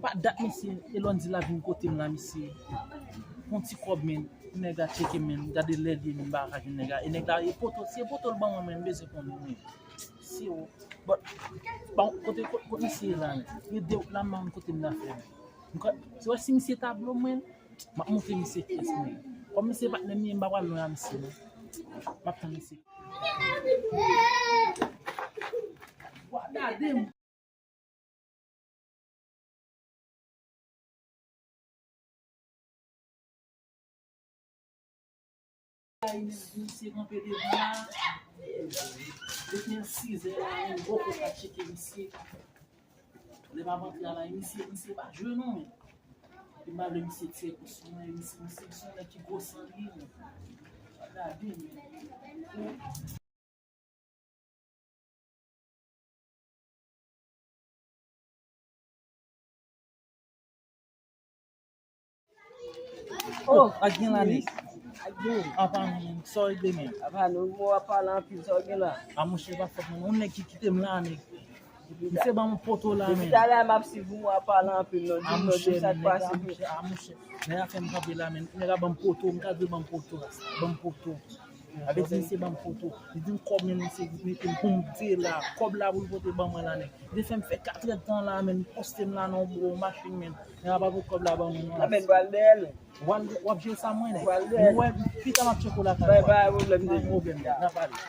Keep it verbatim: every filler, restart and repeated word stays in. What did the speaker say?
Pa dat mesye, Elondy la vin kote m la, mesye. Pran ti kòb, men, nèg la tcheke, men, gade lè l ye, men, m pa ka jwenn nèg la. E nèg la, e poto, se poto l ban mwen, men, m bezwen konnen, men. Se ou. But, bon, kote, kote, kote misye ye la, men. Gen de wout la, m pa konn kote m ta fè, men. M ka, se wè si misye ta blo mwen, m ap montre misye pyès mwen. Kòm misye patnè m ye, m pa pral lwen a misye, non. M ap tann misye. Wa gade m. Misye kanpe devan la. Depi nan sizè la, menm poko ka tcheke misye. Lè m ap antre a la, misye, misye pa jwe non, men. Epi m pa vle misye tire kou sou mwen, misye, misye se yon nèg ki gwo san li ye, men. Gade, men. Oh, ak gen la, nèg. Ak gen. Apa, sa w regle, men? Apa, nou, mwen w ap pale anpil, sa w gen la? A, monchè, pa fòt mwen, non. Yon nèg ki kite m la, nèg. Misye ban m poto la, men. Depi talè a, m ap swiv ou, w ap pale anpil, non. Di m, non, di m sa k pase. A, monchè, men, a, monchè. Nèg la fè m kanpe la, men. Nèg la ban m poto, m ka di l ban m poto. Ban m poto. Avèk misye ban m poto. Li di m kòb, men, misye mete m pou m te la. Kòb la pou l pote ban mwen la, nèg. Li te fè m fè katrèdtan la, men, li poste m la nan yon bò machin, men. Nèg la pa pote kòb la ban mwen, non. A, men, pral dèyè l. W ap, w ap jere sa mwen, nèg. Pral dèyè l. Mwen, pita m ap tcheke w lakay ou. Pa gen pwoblèm, nèg. Pa gen pwoblèm, nèg. N a pale.